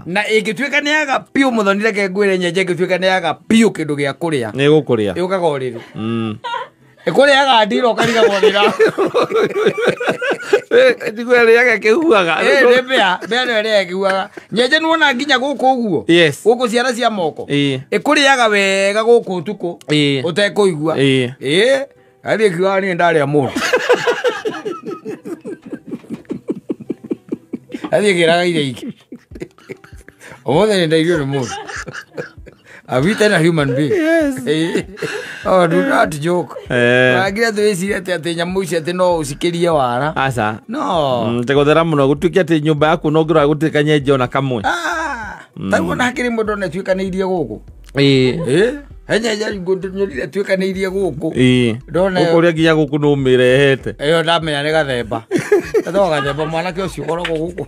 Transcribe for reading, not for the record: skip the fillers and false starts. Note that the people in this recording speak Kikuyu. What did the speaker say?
Na ĩngĩtuĩka nĩ yaga piũ, mũthoni, reke ngwĩre, nyenje ĩngĩtuĩka nĩ yaga piũ kĩndũ gĩa kũrĩa, Nĩ gũkũrĩa. Yũkaga ũrĩrĩ. Ĩkũrĩaga ndira ũkarigagwo nĩra. Tiguo ĩrĩaga ĩkĩhuaga. Nĩ mbĩa, mbĩa nĩyo ĩrĩa ĩkiugaga nyenje nĩwona nginya gũkũ ũguo. Gũkũ ciara cia moko. Ĩkũrĩaga wega gũkũ ũtukũ ũtekũigua. Ĩĩ, athiĩ kiugaga niĩ ndarĩa mũndũ, athiĩ kĩraga iria ingĩ, ũmũthĩ nĩ ndairio nĩ mũndũ. I've eaten a human being. Oh, do not joke. Wagire twĩcirie atĩ nyamũ ici atĩ no ũcikĩrie wara. Aca. No. Tegũthera mũno gũtuĩke atĩ nyũmba yaku no ngĩrora gũtirĩ kanyenje ona kamwe. Ah, tarĩu ona hakĩrĩ mũndũ ona ĩtuĩkanĩirie gũkũ. He nyenje nyonire ĩtuĩkanĩirie gũkũ. Ndona Ũkũrĩa nginya gũkũ nĩ ũmĩrehete. Ĩyo ndamenya nĩ gathemba. Gathoga gathemba mwanake ũcio ũkoragwo gũkũ.